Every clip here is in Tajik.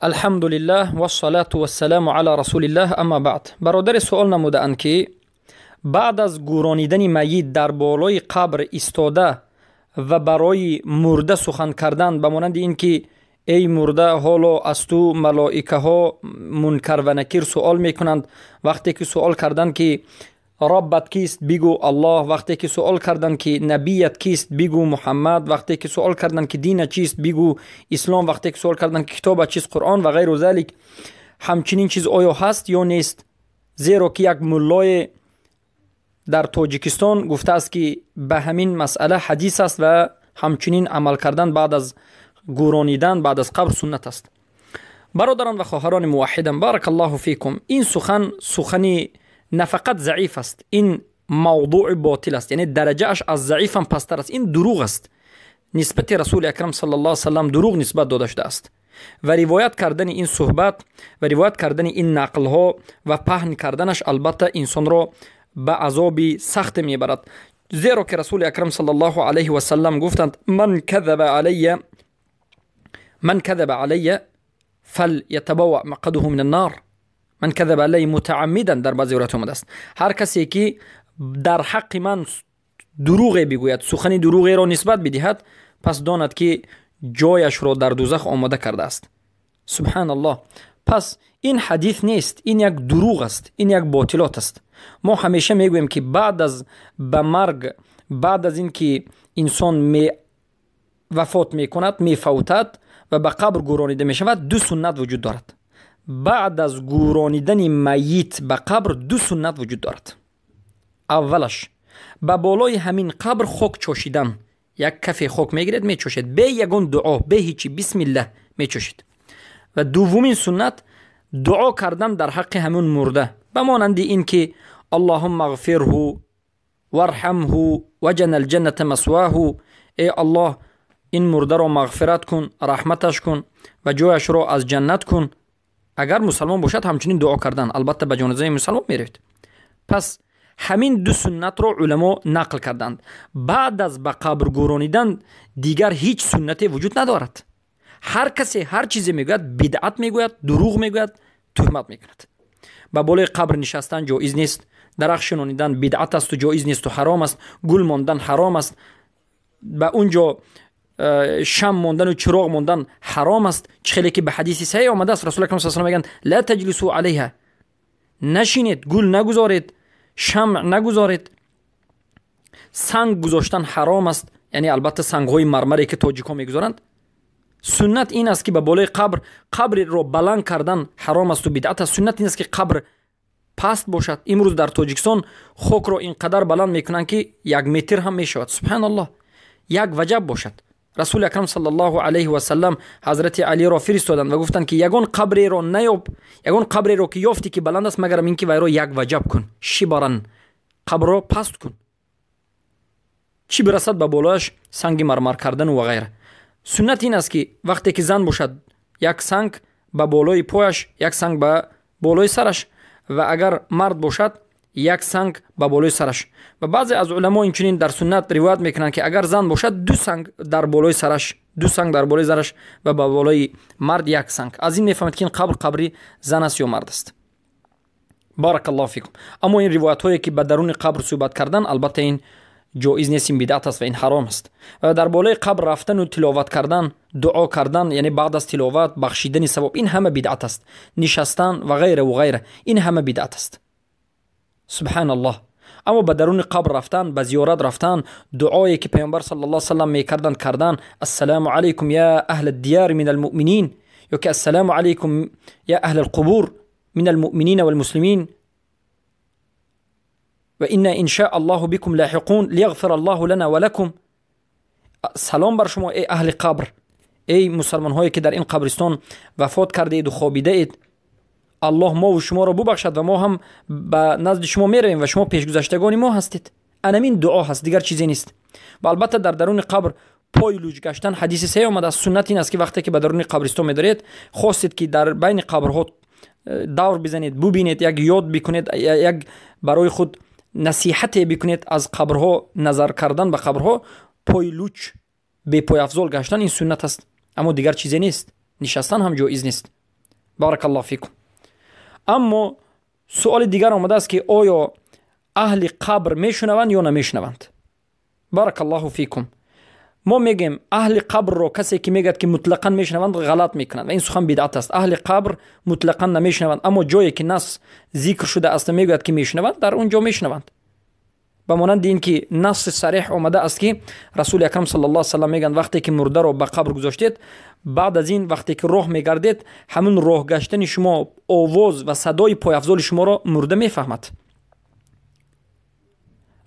Алҳамдулиллаҳ вассалату вассаламу ала расулиллаҳ, амма баъд. Бародаре суол намудаанд, ки баъд аз гӯронидани майит дар болои қабр истода ва барои мурда сухан кардан, ба монанди ин ки эй мурда, ҳоло аз ту малоикаҳо Мункар ва Накир суол мекунанд, вақте ки суол карданд, ки Роббат кист, бигӯ Аллоҳ, вақте ки суол карданд, ки набият кист, бигӯ Муҳаммад, вақте ки суол карданд, ки дина чист, бигӯ Ислом, вақте ки суол карданд, ки китобат чист, Қуръон ва ғайру залик, ҳамчунин чиз оё ҳаст ё нест? Зеро ки як муллое дар Тоҷикистон гуфтааст, ки ба ҳамин масъала ҳадис аст ва ҳамчунин амал кардан баъд аз гӯронидан, баъд аз қабр суннат аст. Бародарон ва хоҳарони муваҳҳидам, баракаллоҳу фикум, ин сухан сухани на фақат заиф аст, ин мавдуи ботил аст, яъне дараҷааш аз заифам пасттар аст. Ин дурӯғ аст. Нисбати Расули Акрам саллаллоҳу саллам дурӯғ нисбат дода шудааст ва ривоят кардани ин суҳбат ва ривоят кардани ин нақлҳо ва паҳн карданаш албатта инсонро ба азоби сахте мебарад, зеро ки Расули Акрам саллаллоҳу алайҳи васаллам гуфтанд: «Ман казаба алайя, ман казаба алайя фалятабавва мақъадаҳу мин аннор». «Ман казаба алайя мутааммидан» дар баъзе ривоятҳо омадааст. Ҳар касе ки дар ҳаққи ман дурӯғе бигӯяд, сухани дурӯғеро нисбат бидиҳад, пас донад, ки ҷояшро дар дузах омода кардааст. Субҳаналлоҳ. Пас ин ҳадис нест, ин як дурӯғ аст, ин як ботилот аст. Мо ҳамеша мегӯем, ки баъд аз ба марг, баъд аз ин ки инсон вафот мекунад, мефавтад ва ба қабр гӯронида мешавад, ду суннат вуҷуд дорад. Баъд аз гӯронидани майит ба қабр ду суннат вуҷуд дорад. Аввалаш, ба болои ҳамин қабр хок чошидан. Як кафе хок мегиред, мечошед, бе ягон дуо, бе ҳичи, бисмиллаҳ мечошед. Ва дуввумин суннат, дуо кардан дар ҳаққи ҳамун мурда, ба монанди ин ки «Аллоҳумма ғфирҳу варҳамҳу ваҷанал ҷанната масвоҳу», эй Аллоҳ, ин мурдаро мағфират кун, раҳматаш кун ва ҷояшро аз ҷаннат кун. Агар мусалмон бошад, ҳамчунин дуо кардан. Албатта, ба ҷонозаи мусалмон меравед. Пас ҳамин ду суннатро уламо нақл карданд. Баъд аз ба қабр гӯронидан дигар ҳеҷ суннате вуҷуд надорад. Ҳар касе ҳар чизе мегӯяд, бидъат мегӯяд, дурӯғ мегӯяд, туҳмат мекунад. Ба болои қабр нишастан ҷоиз нест, дарахт шинонидан бидъат асту ҷоиз несту ҳаром аст, гул мондан ҳаром аст, ба он ҷо шам мондану чироғ мондан ҳаром аст. Чӣ хеле ки ба ҳадиси саҳеҳ омадааст, Расули Акрам саллаллоҳу мегӯянд: «Ла таҷлису алайҳа», нашинед, гул нагузоред, шамъ нагузоред. Санг гузоштан ҳаром аст, яъне албатта сангҳои мармаре ки тоҷикҳо мегузоранд. Суннат ин аст, ки ба болои қабр, қабрро баланд кардан ҳаром асту бидъат аст. Суннат ин аст, ки қабр паст бошад. Имрӯз дар Тоҷикистон хокро ин қадар баланд мекунанд, ки 1 метр ҳам мешавад. Субҳаналлоҳ. 1 ваҷаб бошад. Расули Акрам саллаллоҳу алайҳи васаллам ҳазрати Алиро фиристоданд ва гуфтанд, ки ягон қабреро наёб, ягон қабреро ки ёфтӣ, ки баланд аст, магарам ин ки вайро 1 ваҷаб кун, шибаран, қабрро паст кун, чӣ бирасад ба болояш санги мармар кардану ва ғайра. Суннат ин аст, ки вақте ки зан бошад, як санг ба болои пояш, як санг ба болои сараш ва агар мард бошад, як санг ба болои сараш. Ва баъзе аз уламо инчунин дар суннат ривоят мекунанд, ки агар зан бошад, ду санг дар болои сараш, ду санг дар болои сараш ва ба болои мард як санг. Аз ин мефаҳмед, ки ин қабр қабри зан аст ё мард аст. Баракаллоҳу фикум. Аммо ин ривоятҳое, ки ба даруни қабр суҳбат кардан, албатта ин ҷоиз нест, ин бидъат аст ва ин ҳаром аст. Ва дар болои қабр рафтану тиловат кардан, дуо кардан, яъне баъд аз тиловат бахшидани савоб, ин ҳама бидъат аст. Нишастан ва ғайраву ғайра, ин ҳама бидъат аст. Субҳаналлоҳ. Аммо ба даруни қабр рафтан, ба зиёрат рафтан, дуое ки Паёмбар саллаллоҳу саллам мекарданд кардан, «Ассалому алайкум я аҳла дияр мин алмуъминин» ё ки «Ассалому алайкум я аҳла алқубур мин алмуъминина валмуслимин ва инна иншаа Аллоҳу бикум лоҳиқун лияғфира Аллоҳу лана ва лакум», салом бар шумо, эй аҳли қабр, эй мусалмонҳое, ки дар ин қабристон вафот кардаеду хобидаед, Аллоҳ мову шуморо бубахшад ва мо ҳам ба назди шумо меравем ва шумо пешгузаштагони мо ҳастед. Анамин дуо ҳаст, дигар чизе нест. Ва албатта дар даруни қабр пой луҷ гаштан ҳадиси саҳеҳ омадааст. Суннат ин аст, ки вақте ки ба даруни қабристон медоред, хостед, ки дар байни қабрҳо давр бизанед, бубинед, як ёд бикунед, як барои худ насиҳате бикунед аз қабрҳо, назар кардан ба қабрҳо, пой луч, бепойафзол гаштан, ин суннат аст. Аммо дигар чизе нест. Нишастан ҳам ҷоиз нест. Баракаллоҳу фикум. Аммо суоли дигар омадааст, ки оё аҳли қабр мешунаванд ё намешунаванд? Баракаллоҳу фикум. Мо мегӯем, аҳли қабрро касе ки мегӯяд, ки мутлақан мешунаванд, ғалат мекунанд ва ин сухан бидъат аст. Аҳли қабр мутлақан намешунаванд, аммо ҷое ки нас зикр шудааст, мегӯяд, ки мешунаванд, дар он ҷо мешунаванд. Ба монанди ин ки насси сареҳ омада аст, ки Расули Акрам саллаллоҳу алайҳи васаллам мегӯянд: вақте ки мурдаро ба қабр гузоштед, баъд аз ин вақте ки роҳ мегардед, ҳамун роҳ гаштани шумо, овоз ва садои пойафзоли шуморо мурда мефаҳмад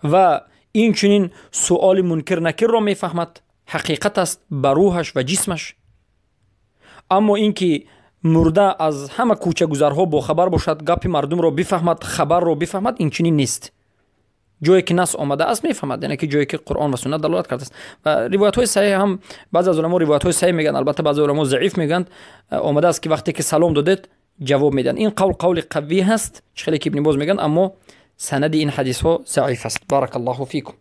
ва инчунин суоли Мункир Накирро мефаҳмад. Ҳақиқат аст ба рӯҳаш ва ҷисмаш. Аммо ин ки мурда аз ҳама кӯчагузарҳо бохабар бошад, гапи мардумро бифаҳмад, хабарро бифаҳмад, инчунин нест. Ҷое ки нас омадааст, мефаҳмад, яъне ки ҷое ки Қуръон ва суннат далолат кардааст ва ривоятҳои саҳеҳ ҳам, баъзе аз уламо ривоятҳои саҳеҳ мегӯянд, албатта баъзе уламо заиф мегӯянд, омадааст, ки вақте ки салом додед, ҷавоб медиҳанд. Ин қавл қавли қавӣ ҳаст, чӣ хеле ки Ибни Боз мегӯянд, аммо санади ин ҳадисҳо заиф аст. Баракаллоҳу фикум.